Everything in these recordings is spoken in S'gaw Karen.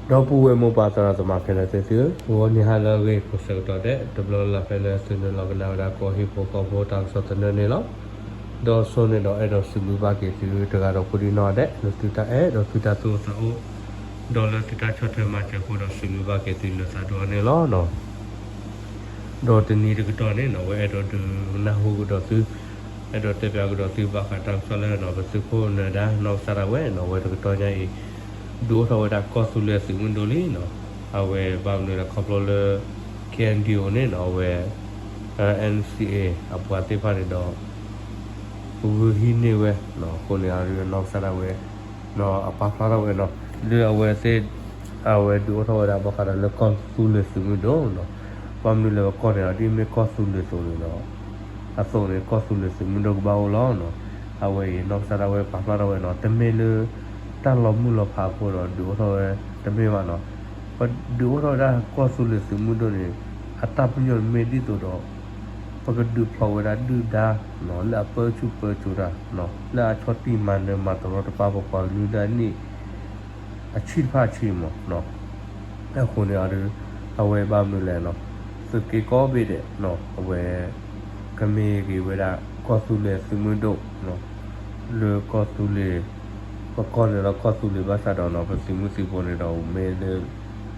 ဒီပုၢ်ဝဲၢ်မိၢ်ပၢ်သရၣ်သမါခဲလၢာ်သ့ၣ်သုဧၢ, ဂီၤနံၤဟါလၢအဂ့ၤ ကိးဆၢကတီၢ်ဒဲး တဘျီလၢ်လၢ်ဖဲလၢသုနုာ်လီၤကနၣ်ဝဲဒၣ်ကီၢ်ဟံၣ်ဖိဃီဖိတၢ်ကစီၣ်သနၢၣ်န့ၣ်လီၤ. ဒီးဆိန့ၣ်ဒီးအဲၣ်ဒိးစံးဘျုးဘၣ်က့ၤသုတဂၤဒီးကိးဒံနီၢ်ဒဲး လၢသုတၢ်အဲၣ်ဒီးသုတၢ်သူၣ်အိၣ်သးအိၣ် ဒီးလၢသုတၢ်ဆီၣ်ထွဲမၤစၢၤအဃိဒီးစံးဘျုးဘၣ်က့ၤသုလၢသးဒိၣ်အီၤန့ၣ်လီၤ. ဒီးတနံၤတကတီၢ်န့ၣ်နီၢ် အဝဲအဲၣ်ဒိးဒုးနၢ်ဟူကဒီးသု, အဲၣ်ဒိးတဲပၠးကဒီးသုဘၣ်ဃးတၢ်ကစီၣ်လၢနီၢ် ပသုးခိၣ်နၢၤဒါနီၢ်ကစၢ်ဒၣ်ဝဲနီၢ် အဝဲတကတီၢ်ညါအံၤ ဒုးအိၣ်ထီၣ်ဝဲဒၣ်ကီၢ်သူလ့ၤသုးမုၢ်ဒိၣ်လံနီၢ်. အဝဲဘၣ်မနုၤလဲၣ်ခီဖျိလၢ K N D O န့ၣ်နီၢ် အဝဲ N C A အပှၤသ့ၣ်တဖၣ်န့ၣ်ဒီး ဂုာ်ဟံးန့ၢ်ဝဲနီၢ် အဃိန့ၣ်အဒုးနီၢ်ကစၢ်ဒၣ်ဝဲ နီၢ် အပာ်ဖျါထီၣ်ဝဲနီၢ် လၢအဝဲသ့ၣ် အဝဲဒုးအိၣ်ထီၣ်ဝဲဒၣ်ဘၣ်ဃးဒီးလၢကီၢ်သူလ့ၤသုးမုၢ်ဒိၣ်နီၢ်. ဘၣ်မနုၤလဲၣ်ပကီၢ်န့ၣ်ဒီး ဒ်မ့ၢ်ကီၢ်သူလ့ၤအသိးန့ၣ်ဒီး အသိးန့ၣ် ကီၢ်သူလ့ၤသုးမုၢ်ဒိၣ်ကဘၣ်အိၣ်လီၤနီၢ်. အဝဲအံၤနီၢ်ကစၢ်ဒၣ်ဝဲပာ်ဖျါထီၣ်ဝဲနီၢ် တမ့ၢ်လၢ တၢ်လီၤမုၢ်လီၤဖးအဃိဒီးဒုးအိၣ်ထီၣ်ဝဲ တမ့ၢ်ဘၣ်နီၢ်. ပဒုးအိၣ်ထီၣ်ဝဲဒၣ်ကီၢ်သူလ့ၤသုးမုၢ်ဒိၣ်န့ၣ် အတၢ်ပညိၣ်မ့ၢ်ဒ်သိးဒီး ပကဒုးဖျိးဝဲဒၣ်ဒုၣ်ဒါနီၢ် လၢအပၢဆူၣ်ပၢစိးတၢ်နီၢ် လၢအဆီၣ်တံၢ်မၤနၢၤမၤတရီတပါပပှၤကလုာ်လၢအနံၣ် အဆံးတဖၣ်အဆံးမးနီၢ်. အဃိန့ၣ်အဒုး အဝဲဘၣ်မနုၤလဲၣ်နီၢ် သုးက့ကိးဘ့ၣ်ဒဲးနီၢ် အဝဲ ကမ့ၢ်က့ၤဝဲဒၣ်ကီၢ်သူလ့ၤသုးမုၢ်ဒိၣ်နီၢ် လၢကီၢ်သူလ့ၤ ပကီၢ်န့ၣ်ဒီးကီၢ်သူလ့ၤဘၣ်ဆၣ်ဒီးနီၢ် ပသုးမုၢ်သံၣ်ဘိန့ၣ်ဒီး မ့ၢ်လၢ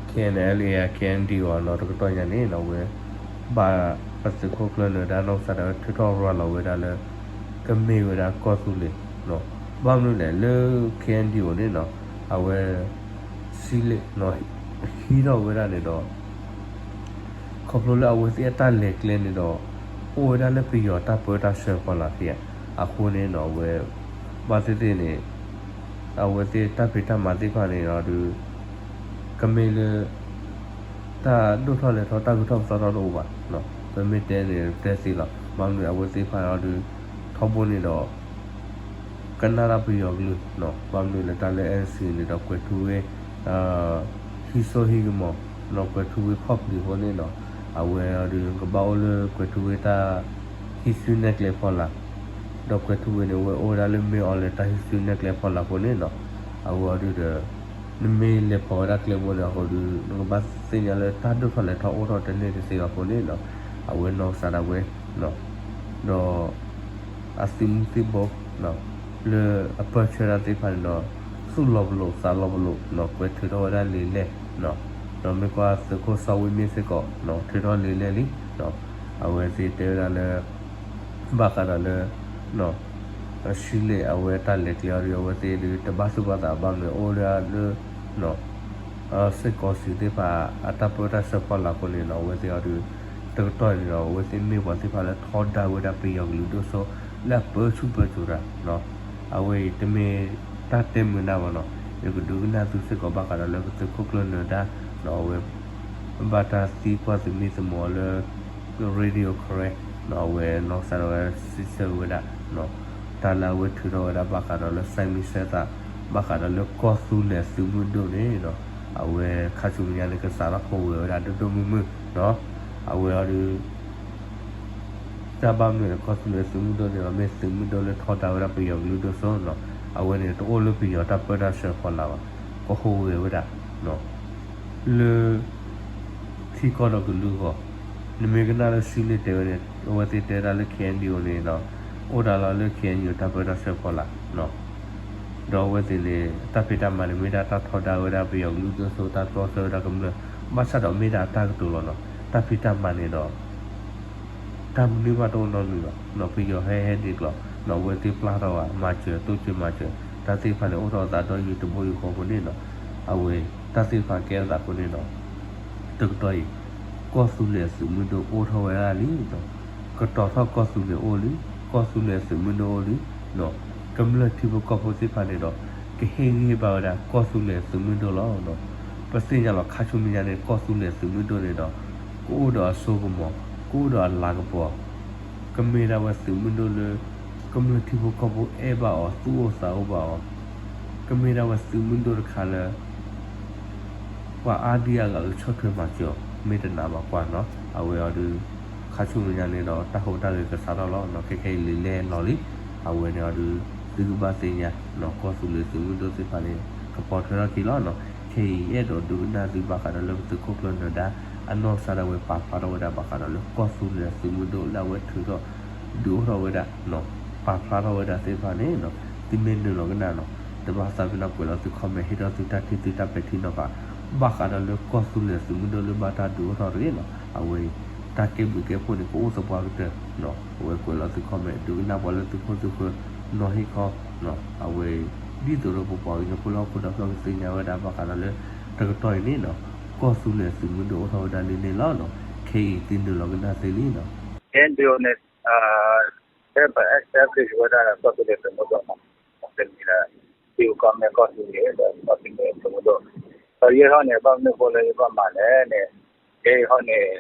K N L A K N D O နီၢ် တကတီၢ်ညါန့ၣ်နီၢ် အဝဲ ဘၣ်ပသုးခိၣ်ကျၢၢ်နၢၤဒါနီၢ်ကစၢ်ဒၣ်ဝဲထုးထီၣ်ရၤလီၤဝဲဒၣ်လၢ ကမ့ၢ်ဝဲဒၣ်ကီၢ်သူလ့ၤနီၢ်. ဘၣ်မနုၤလဲၣ် လၢ K N D O န့ၣ်နီၢ် အဝဲ စံးလ့ၣ်နီၢ် ဟံးထီၣ်ဝဲဒၣ်န့ၣ်ဒီး ခီဖျိလၢအဝဲသ့ၣ်အတၢ်လဲၤကျဲန့ၣ်ဒီး အိၣ်ဝဲဒၣ်လၢပယီၤတၢ်ပၢတၢ်ဆှၢဖီလာ်ဖဲအံၤ အဃိန့ၣ်နီၢ် အဝဲ ဘၣ်သ့ၣ်သ့ၣ်န့ၣ် အဝဲသ့ၣ်တၢ်ဖံးတၢ်မၤသ့ၣ်တဖၣ်န့ၣ်ဒီး ကမ့ၢ်လၢ တၢ်ဒိၣ်ထီၣ်လဲၤထီၣ်တၢ်ဂုၤထီၣ်ပသီထီၣ်တအိၣ်ဘၣ်နီၢ်. ပမ့ၢ်တဲန့ၣ်တဲသ့လီၤ. ဘၣ်မနုၤအဝဲသ့ၣ်တဖၣ်အံၤဒီး ထီဘိန့ၣ်ဒီး ကနၣ်တၢ်ပယီၤကလုာ်နီၢ်. ဘၣ်မနုၤလဲၣ်တၢ်လၢ N C A န့ၣ်ဒီးကွဲးထူဝ့ ဟံးစိဟံးကမီၤနီၢ် ကွဲးထူဝ့ခီၣ်ဖျိးအဃိန့ၣ်နီၢ် အဝဲအံၤဒီးကဘၣ်အိၣ်လၢကွဲးထူဝ့တၢ်ဟံးစုနဲၣ်ကျဲဖီလာ် ဒီးကွဲးထူဝ့န့ၣ် အဝဲအိၣ်ဝဲဒၣ်လၢမ့ၢ်အီၤလဲၤတၢ်ဟံးစုနဲၣ်ကျဲဖီလာ်အဃိန့ၣ်နီၢ် အဝဲအံၤဒီး နမ့ၢ်လဲၤဖီၣ်ဝဲဒၣ်ကျဲဘိန့ၣ်အဃိဒီး နကဘၣ်သ့ၣ်ညါလၢတၢ်ဒိၣ်ထီၣ်လဲၤထီၣ်အိၣ်ထီၣ်တန့ၢ်တသ့ဘၣ်အဃိန့ၣ်နီၢ် အဝဲနီၢ်ကစၢ်ဒၣ်ဝဲ ဒီး အသုးမုၢ်သံၣ်ဘိ လၢအပၢဆှၢတၢ်သ့ၣ်တဖၣ်န့ၣ်ဒီး သူၣ်လီၤပလိာ်သးလီၤပလိာ်နီၢ် ကွဲးထုးထီၣ်ဝဲဒၣ်လံာ်လဲၢ် ဒီးမ့ၢ်ကွၢ်သုးခိၣ်စီၤဝံမ့ၢ်စ့ၢ်ကီး ထုးထီၣ်လံာ်လဲၢ်လံ အဝဲသ့ၣ်တဲဝဲဒၣ်လၢ ဘၣ်ဃးဒီးလၢ စံးလ့ၣ်အဝဲတၢ်လဲၤကျဲအံၤဒီး အဝဲသ့ၣ်ဒုးတဘၣ်သူၣ်ဘၣ်သးဘၣ်မနုၤအိၣ်ဒၣ်လၢ စ့ၢ်ကီးစံးသ့ၣ်တဖၣ်အတၢ်ပၢတၢ်ဆှၢဖီလာ်အဃိန့ၣ်နီၢ် အဝဲသ့ၣ်အံၤဒီး တကတီၢ်န့ၣ်ဒီး အဝဲသ့ၣ်မ့ၢ်ပှၤသ့ၣ်တဖၣ်လၢထီဒါဝဲဒၣ်ပယီၤကလုာ်ဒိၣ်စိ လၢအပၢဆူၣ်ပၢစိးတၢ် အဝဲအံၤတမ့ၢ်တၢ်တဲမုာ်ဒၣ်ဘၣ်နီၢ်. ယကဒုးကနၣ်သုစ့ၢ်ကီးဘၣ်ဃးဒီးလၢပသုးခိၣ်ကျၢၢ်နၢၤဒါ အဝဲ ဘၣ်တၢ်သံကွၢ်သမံသမိးလၢ Radio Karen အဝဲနီၢ်ကစၢ်ဒၣ်ဝဲစံးဆၢဝဲဒၣ် တၢ်လၢအဝဲထုးထီၣ်ဝဲဒၣ်ဘၣ်ဃးဒီးလၢ စဲးမံဆၢသး ဘၣ်ဃးဒီးလၢကီၢ်သူလ့ၤသုးမုၢ်ဒိၣ်န့ၣ်ဒီး အဝဲခါဆူမဲာ်ညါန့ၣ် ကစးထီၣ်ဟူးဂဲၤဝဲဒၣ်ဒိၣ်ဒိၣ်မုၢ်မုၢ်နီၢ်. အဝဲအံၤဒီး တၢ်ဘၣ်မနုၤလဲၣ် ကီၢ်သူလ့ၤသုးမုၢ်ဒိၣ်န့ၣ်ဒီး မ့ၢ်သုးမုၢ်ဒိၣ်လၢထီဒါဝဲဒၣ်ပယီၤကလုာ်ဒိၣ်စိနီၢ်. အဝဲန့ၣ် တအိၣ်လၢပယီၤတၢ်ပၢတၢ်ဆှၢဖီလာ်ဘၣ်. ကဟူးဂဲၤဝဲဒၣ် လၢ ထံကီၢ်ဒီးကလုာ်အဂီၢ်, နမ့ၢ်ကနၣ်လၢစံးလ့ၣ်တဲဝဲန့ၣ် အဝဲသ့ၣ်တဲဒၣ်လၢ K N D O န့ၣ်ဒီး အိၣ်ဒၣ်လီၤလၢ K N U တၢ်ပၢတၢ်ဆှၢဖီလာ် ဒီးအဝဲသ့ၣ်န့ၣ် တၢ်ဖံးတၢ်မၤန့ၣ် မ့ၢ်ဒၣ်တၢ်ထီဒါဝဲဒၣ်ပယီၤကလုာ်ဒိၣ်စိ တၢ်တီဆၢဝဲဒၣ်ကမျၢၢ်, ဘၣ်ဆၣ်ဒီးမ့ၢ်ဒၣ်အတၢ်ကတိၤလီၤနီၤ. တၢ်ဖံးတၢ်မၤန့ၣ်ဒီး တၢ်မနုၤမးတအိၣ်နီတမံၤဘၣ်, ပယီၤဟဲဟဲဒ်ကျီၤ အဝဲသ့ၣ်ပျၢ်ထီၣ်ဘၣ် မၤစၢၤ တိစၢၤမၤစၢၤ တၢ်သ့ၣ်တဖၣ်န့ၣ် အိၣ်ထီၣ်အသးဒီးယုၢ်တဘိယူၢ်ဃီအဃိန့ၣ်နီၤ, အဝဲတၢ်သ့ၣ်တဖၣ်ကဲထီၣ်သးအဃိန့ၣ်ဒီး တကတီၢ်အံၤ ကီၢ်သူလ့ၤအသုးမုၢ်ဒိၣ်အိၣ်ထီၣ်ဝဲဒၣ်လံ, ကတီၤထီၣ်ကီၢ်သူလ့ၤအိၣ်လံ, ကီၢ်သူလ့ၤအသုးမုၢ်ဒိၣ်အိၣ်လံ, ကမျၢၢ်ထံဖိကီၢ်ဖိသ့ၣ်တဖၣ်န့ၣ်ဒီး ကဟ့ၣ်ဂံၢ်ဟ့ၣ်ဘါဝဲဒၣ်ကီၢ်သူလ့ၤအသုးမုၢ်ဒိၣ်လီၤ. ပသ့ၣ်ညါလီၤ ခါဆူမဲာ်ညါန့ၣ် ကီၢ်သူလ့ၤအသုးမုၢ်ဒိၣ်န့ၣ်ဒီး ကအိၣ်ဒီးအစိကမီၤ, ကအိၣ်ဒီးအလၤကပီၤ, ကမ့ၢ်ဒၣ်ဝဲသုးမုၢ်ဒိၣ်လၢ ကမျၢၢ်ထံဖိကီၢ်ဖိအဲၣ်ဘၣ်အီၤ သူၣ်အိၣ်သးအိၣ်ဘၣ်အီၤ, ကမ့ၢ်ဒၣ်ဝဲသုးမုၢ်ဒိၣ်တခါလၢ ပှၤအါဒံအါဂၤကဆီၣ်ထွဲမၤစၢၤအီၤ မ့ၢ်တနာ်ဘၣ်ကွၢ်နီၤ. အဝဲအံၤဒီး ခါဆူမဲာ်ညါန့ၣ်ဒီး တၢ်ဟူးတၢ်ဂဲၤကစးထီၣ်လီၤနီၤ, ခဲခဲအံၤလံာ်လဲၢ်လီၤလံ. အဝဲန့ၣ်အံၤဒီး သုကဘၣ်သ့ၣ်ညါနီၤ ကီၢ်သူလ့ၤသုးမုၢ်ဒိၣ်သ့ၣ်တဖၣ်န့ၣ် ကပိာ်ထွဲထီၣ်က့ၤလီၤနီၤ. ခဲအံၤ အဲၣ်ဒိးဒုးကနၣ်သုဘၣ်ဃးဒီးလၢပသုးခိၣ်ကျၢၢ်နၢၤဒါ အနီၢ်ကစၢ်ဒၣ်ဝဲပာ်ဖျါထီၣ်ဝဲဒၣ်ဘၣ်ဃးဒီးလၢကီၢ်သူလ့ၤသုးမုၢ်ဒိၣ်လၢအဝဲထုးထီၣ် ဒုးအိၣ်ထီၣ်ဝဲဒၣ် ပာ်ဖျါထီၣ်ဝဲဒၣ်သ့ၣ်တဖၣ်န့ၣ် သုမ့ၢ်နုာ်လီၤကနၣ်နီၤ တဘၣ်သးပ့ၤနီၣ်ကွဲးလီၤသု comment ဟ့ၣ်ထီၣ်သုတၢ်ထံၣ်သုတၢ်ပဲာ်ထံနီၤဖး ဘၣ်ဃးဒီးလၢကီၢ်သူလ့ၤသုးမုၢ်ဒိၣ်လၢဘၣ်တၢ်ဒုးအိၣ်ထီၣ်တဂ့ၤနီၤ အဝဲအံၤ တၢ်ကဲဘျုးကဲဖှိၣ်န့ၣ် ကအိၣ်သပှၢ်ကတၢၢ် အဝဲကွဲးလီၤသု comment ဒုးကနၣ်ပှၤလၢသုခိၣ်သုဃၢၤ နီၤဟ့ၣ်ခီ အဝဲအံၤ ဒ်သိးဒီးပပှၤကညီဖိလၢဟီၣ်ခိၣ်ဒီဖျၢၣ်ကသ့ၣ်ညါဝဲဒၣ်ဘၣ်ဃးဒီးလၢ တကတီၢ်အံၤန့ၣ်နီၤ ကီၢ်သူလ့ၤသုးမုၢ်ဒိၣ်အိၣ်ထီၣ်ဝဲဒၣ်လံန့ၣ်လီၤနီၤ ခဲအံၤသုနုာ်လီၤကနၣ်သ့လံနီၤ KNDO န့ၣ် ဖဲပ establish ဝဲဒၣ်ဒီးကီၢ်သူလ့ၤသုးမုၢ်ဒိၣ်မး တမံၤလၢ ထံရူၢ်ကီၢ်မဲာ်ကီၢ်သူလ့ၤဒီးကီၢ်သူလ့ၤသုးမုၢ်ဒိၣ် ဒီးယဲဟီန့ၣ် ဘၣ်မနုၤအဃိလၢယဘၣ်မၤလဲၣ်န့ၣ် ယဲအံၤဟီန့ၣ်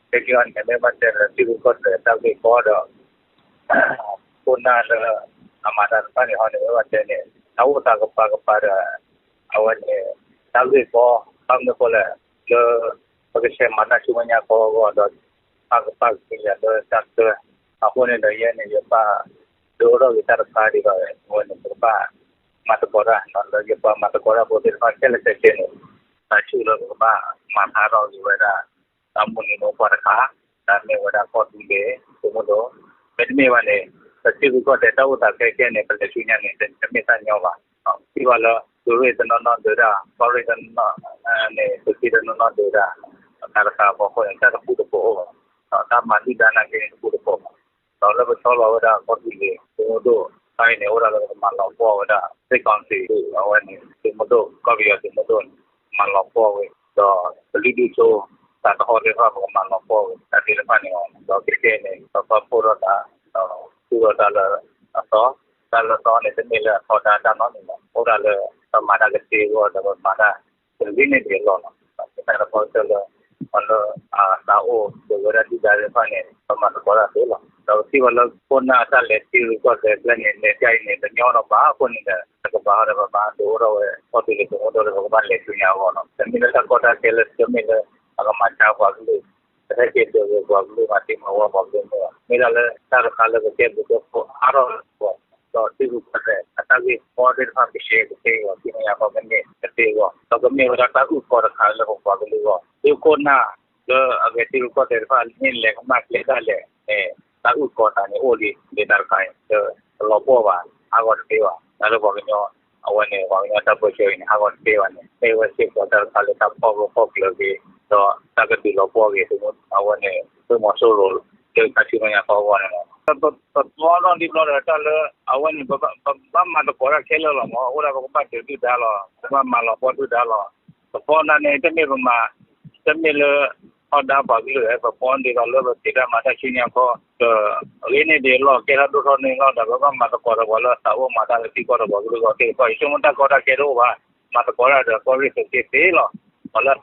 ခဲက့ၤဟီန့ၣ် မ့ၢ်ဘၣ်တဲလၢထံရူၢ်ကီၢ်သဲးတၢ်ဂ့ၢ်ကီဒီး ခိၣ်နၢ်လၢ အမၤတၢ်တဖၣ်န့ၣ်ဟီန့ၣ် မ့ၢ်ဘၣ်တဲန့ၣ် တၢ်အိၣ်သးကပၤကပၤဒီး အဝဲန့ၣ် တၢ်ဂ့ၢ်ကီ ဘၣ်မနုၤအဃိလဲၣ် လၢ ပကဆဲးမၤတၢ်ဆူမဲာ်ညါကီအဂီၢ်ဒီး ပၢ်ကပၢ်ကသ့ယၤလၢတၢ်ကၢ အဃိန့ၣ်ဒီးယဲန့ၣ် ယပၢ် ဒုးအိၣ်ထီၣ်ဂ့ၤတၢ်တခါဒ်သိး အဝဲန့ၣ် ပကဘၣ်မၤသကိးတၢ် လၢယပှၤမၤသကိးတၢ်ဖိသ့ၣ်တဖၣ်ခဲလၢာ်ခဲဆ့န့ၣ် တၢ်ဆူၣ်လၢပကဘၣ်မၤဖျါထီၣ်ဂ့ၤဝဲဒၣ် တၢ်မုၢ်နံၤမုၢ်ပှၢ်တခါ တၢ်မ့ၢ်ဝဲဒၣ်ကီၢ်သူလ့ၤ သုးမုၢ်ဒိၣ် မ့တမ့ၢ်ဘၣ်န့ၣ် ပထံရူၢ်ကီၢ်သဲးတၢ်အိၣ်သးခဲကဲန့ၣ် ပလဲၤဆူညါန့ၣ် တမ့ၢ်တၢ်ညီဘၣ် ထံၣ်ဘၣ်လၢ သုးရ့ၣ်တနီၤနီၤဒုးတၢ် ကီၢ်ရ့ၣ်တနီၤနီၤန့ၣ် သုးက့တနီၤနီၤဒုးတၢ် အခါတခါအဖီခိၣ်န့ၣ် တၢ်တပူၤတပိာ်အိၣ်ဘၣ် တၢ်မၤဒုၣ်ဒါနာ်က့န့ၣ်တပူၤတပိာ်ဘၣ် ဒီးလၢပဆီလီၤဝဲဒၣ်ကီၢ်သူလ့ၤ သုးမုၢ်ဒိၣ် တၢ်အံၤန့ၣ် အိၣ်ဒၣ်လၢပကမၤလီၤပှီၢ်ဝဲဒၣ် စစ်ကောင်စီ အဝဲန့ၣ် သုးမုၢ်ဒိၣ် ကီၢ်ပယီၤသုးမုၢ်ဒိၣ်န့ၣ် မၤလီၤပှီၢ်ဝဲ ဒီးပလုၢ်ဒိၣ်စိ တၢ်ကဟီသ့ၣ်တဖၣ် ပကမၤလီၤပှီၢ်ဝဲ တၢ်သ့ၣ်တဖၣ်န့ၣ်လီၤ. ဒီးခဲကဲန့ၣ် ပပာ်ဖှိၣ်ထီၣ်သး ဒီးသူၣ်ထီၣ်တၢ်လၢအသီ တၢ်လၢအသီန့ၣ် တမ့ၢ်လၢအထီဒါတၢ်နီတမံၤဘၣ် အိၣ်ဒၣ်လၢ ပမၤတၢ်ကသ့အဂီၢ် ဒီးပမၤတၢ် တဂ့ၤန့ၢ်ဒံးအလီၢ်လီၤ. တၢ်တခါတခါလၢ ပှၤလၢ အသးအိၣ်ဒိးဝဲဒၣ်ဒုၣ်ဒါသ့ၣ်တဖၣ်န့ၣ် ပမၤသကိးတၢ်သ့လီၤ. ဒီးပထံၣ်ဘၣ်လၢခိၣ်နၢ်အတၢ်လဲၤထံရူၢ်ကီၢ်သဲးကျဲန့ၣ် လဲၤတၢ်အံၤန့ၣ် တညီလီၤဘၣ်အဃိန့ၣ်ဒီး တကပၤဃီဒီးပဘၣ်ဒုးအိၣ်ထီၣ်ဝဲ ကီၢ်သူလ့ၤသုးမုၢ်ဒိၣ်လၢပကဘၣ်လဲၤဆူညါအဂီၢ်လီၤ. တမ့ၢ်လၢတၢ်ကီတၢ်ခဲလၢ တမ့ၢ်လၢ အကမၤဆါပှၤကလုာ် ပဟဲက့ၤဒုးဂ့ၤပှၤကလုာ် မၤသံမၤဝီပှၤကလုာ်မ့ၢ်ဘၣ် မ့ၢ်ဒၣ်လၢတၢ်တခါလၢပကဲဘျုးကဲဖှိၣ်အါထီၣ်အဂီၢ် ဒီးထံရူၢ်ကီၢ်သဲးအတၢ်ဂ့ၢ်ကီသ့ၣ်တဖၣ် ကဆဲးကသ့အဂီၢ် ကသ့အဂီၢ်ဒီးကမ့ၢ်ဝဲဒၣ်တၢ်အုၣ်ကီၤတခါလၢပပှၤကလုာ်အဂီၢ် သုးခိၣ်နၢ်လၢအဂဲၤထံရူၢ်ကီၢ်သဲးတဖၣ် မ့ၢ်လဲၤကမၣ်ကျဲဒၣ်လဲာ်န့ၣ် တၢ်အုၣ်ကီၤသးန့ၣ်အိၣ်လံ ဒ်တၢ်တခါန့ၣ် တလီၤပှီၢ်ဘၣ် ဟးဂီၤတသ့ဘၣ် တၢ်လၢပှၤကညီ အဝဲန့ၣ် ပှၤကညီတၢ်ပၢဆှၢအံၤန့ၣ် ဟးဂီၤတသ့ဘၣ်န့ၣ် မ့ၢ်ဝဲစ့ၢ်ကီးတၢ်တခါလၢတၢ်ဖီၣ်ဂၢၢ်ဖီၣ်ကျၢၤက့ၤ ဒီးတၢ်ကဒုးလီၤပှီၢ်က့ၤ အဝဲန့ၣ် သုးမီၤစိရိၤလၢတၢ်ဆူမဲာ်ညါဖီအဂီၢ်န့ၣ်လီၤ. ပဘီထီၣ်လံဘျီဒီးတၢ်လၢ အဝဲန့ၣ် ပဘၣ်မၤသကိးတၢ်ခဲလၢာ်လီၤမး အိၣ်ဒၣ်ပကဘၣ်ဒုးဒုၣ်ဒါလီၤ ပဘၣ်မၤလီၤပှီၢ်ဒုၣ်ဒါလီၤ ပဘီနၤန့ၣ် တမ့ၢ်ပမၤ တမ့ၢ်လၢ ထီဒါပှၤကလုာ် ပဘီဒ်သိးလၢပက့ၤတၢ်မၤတၢ်ဆူညါခီ ဒီး အဂ့ၢ်န့ၣ်ဒ်အလီၢ် ကဲထီၣ်ဒိၣ်ထီၣ်န့ၢ်လီၤ ဒီးပဘၣ်မၤသကိးဒီးပှၤလၢအသးအိၣ်မၤတၢ်လၢထံကီၢ်ဒီးပှၤကလုာ်အဂီၢ်သ့ၣ်တဖၣ် ယဆိကမိၣ်တၢ်ကီတၢ်ခဲတအိၣ်ဘၣ် မၤသကိးတၢ်ဒီးကီၢ်ရ့ၣ်သုးက့သ့လီၤ ပှၤလၢအ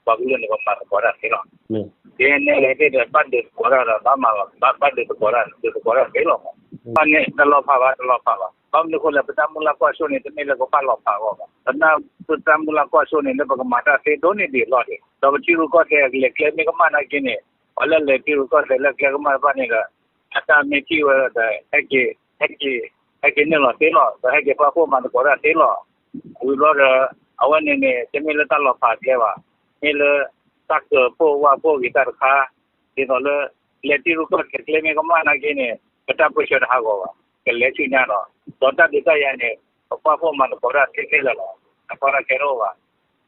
သးအိၣ်ပှၤကလုာ်န့ၣ် ပမၤသကိးတၢ်သ့လီၤ ဒ်န့ၣ်လဲၣ်သ့ၣ်ဒီး ဘၣ်ဒုးသကိးတၢ်ဒီး ဘၣ်မၤလီၤ ဘၣ်ဒုးသကိးတၢ် ဒုးသကိးတၢ်သ့လီၤမး ဘၣ်န့ၣ် တလီၤဖးဘၣ် တလီၤဖးဘၣ် ဘၣ်မနုၤအဃိလဲၣ် ပတၢ်မုၢ်လၢ်ကွၢ်စိန့ၣ် တမ့ၢ်လၢပဘၣ်လီၤဖးအဂီၢ်ဘၣ် ပနၢ် ပတၢ်မုၢ်လၢ်ကွၢ်စိန့ၣ် လၢပကမၤတၢ်သ့ဒိၣ်န့ၢ်ဒံးအလီၢ်ဒံး ဒီးပထံရူၢ်ကီၢ်သဲးလဲၤကျဲမ့ၢ်ကမၣ်နာ်က့န့ၣ် ပှၤလၢလဲၤထံရူၢ်ကီၢ်သဲးလၢကျဲကမၣ်တဖၣ်န့ၣ်ဒီး အတၢ်မ့ၢ်ထံၣ်ဝဲဒီး ဟဲက့ၤ ဟဲက့ၤ ဟဲက့ၤနုာ်လီၤသ့လီၤ ဒီးဟဲက့ၤပာ်ဖှိၣ်မၤသကိးတၢ်သ့လီၤ ဝံၤဘျီဒီး အဝဲန့ၣ်န့ၣ် တမ့ၢ်လၢတၢ်လီၤဖးကျဲဘၣ် မ့ၢ်လၢ တၢ်ကၢၤဖှိၣ်ဝၣ်ဖှိၣ်ဂ့ၤတၢ်တခါ ဒ်သိးလၢ လဲၤထံရူၢ်ကီၢ်သဲးကျဲမ့ၢ်ကမၣ်နာ်က့န့ၣ် ပတၢ်ပၢဆှၢတဟးဂီၤဘၣ် ကလဲၤဆူညါဒီး ဒီးတၢ်ဒုးတၢ်ယၤန့ၣ် ပပာ်ဖှိၣ်မၤသကိးတၢ်သ့ခဲလၢာ်လီၤ အကီတၢ်ခဲတအိၣ်ဘၣ်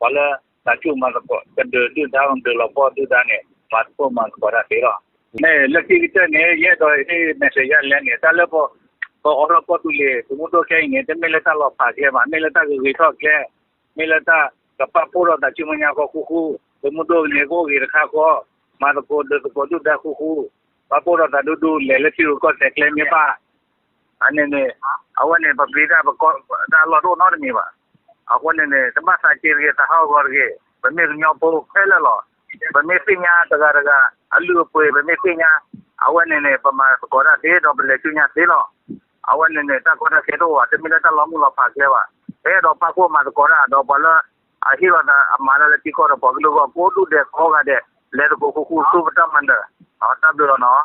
ပှၤလၢ သးဆူၣ်မၤသကိး ကဒုးဒုၣ်ဒါ ကဒုးလီၤပှီၢ်ဒုၣ်ဒါန့ၣ် ပာ်ဖှိၣ်မၤသကိးတၢ်သ့လီၤ မ့ၢ်လၢခံကတၢၢ်န့ၣ် ယအဲၣ်ဒိးဟ့ၣ် message ယၤလဲၣ်န့ၣ် တၢ်လၢပ ပအိးထီၣ်ကီၢ်သူလ့ၤ သုးမုၢ်ဒိၣ်ခဲအံၤန့ၣ် တမ့ၢ်လၢတၢ်လီၤဖးကျဲဘၣ် မ့ၢ်လၢတၢ်ဂ့ၤဂ့ၤထီၣ်ကျဲ မ့ၢ်လၢတၢ်ကပာ်ဖှိၣ်ထီၣ်သးဆူမဲာ်ညါဃီဃူဃူ သုးမုၢ်ဒိၣ်န့ၣ် ကအိၣ်ဂ့ၤတခါဃီ မၤသကိးဒုးသကိးဒုၣ်ဒါဃူဃူ ပာ်ဖှိၣ်ထီၣ်သးဒူဒူ လဲၤလၢထံရူၢ်ကီၢ်သဲးကျဲမ့ၢ်ဘၣ် အန့ၣ်န့ၣ် အဝဲန့ၣ် ပပျံၤတၢ်ပကီတၢ်အလီၢ်တအိၣ်နီတမံၤဘၣ်. အဃိန့ၣ်န့ၣ် တဘၣ်သးက့ၤတဂ့ၤ သးဟးဂီၤတဂ့ၤ. ပမ့ၢ်ကညီဖိခဲလၢာ်လီၤ. ပမ့ၢ်သ့ၣ်ညါတဂၤတဂၤ အလုၢ်အပှ့ၤ ပမ့ၢ်သ့ၣ်ညါ အဝဲန့ၣ်န့ၣ် ပမၤသကိးတၢ်သ့ဒီးပလဲၤဆူညါသ့လီၤ. အဝဲန့ၣ်န့ၣ် တၢ်ကီတၢ်ခဲတအိၣ်ဘၣ်. တမ့ၢ်လၢတၢ်လီၤမုၢ်လီၤဖးကျဲဘၣ်. ပအဲၣ်ဒိးပာ်ဖှိၣ်မၤသကိးတၢ် ဒီးပှၤလၢ အဟ့ၣ်လီၤသးအမၤတၢ်လၢထံကီၢ်ဒီးပှၤကလုာ်အဂီၢ် ကိးဒူၣ်ဒဲးကိးဂၤဒဲး လဲၤသကိးဃူဃူဆူပတၢ်မၤနၢၤ. တၢ်ဘျုးလီၤနီၤ.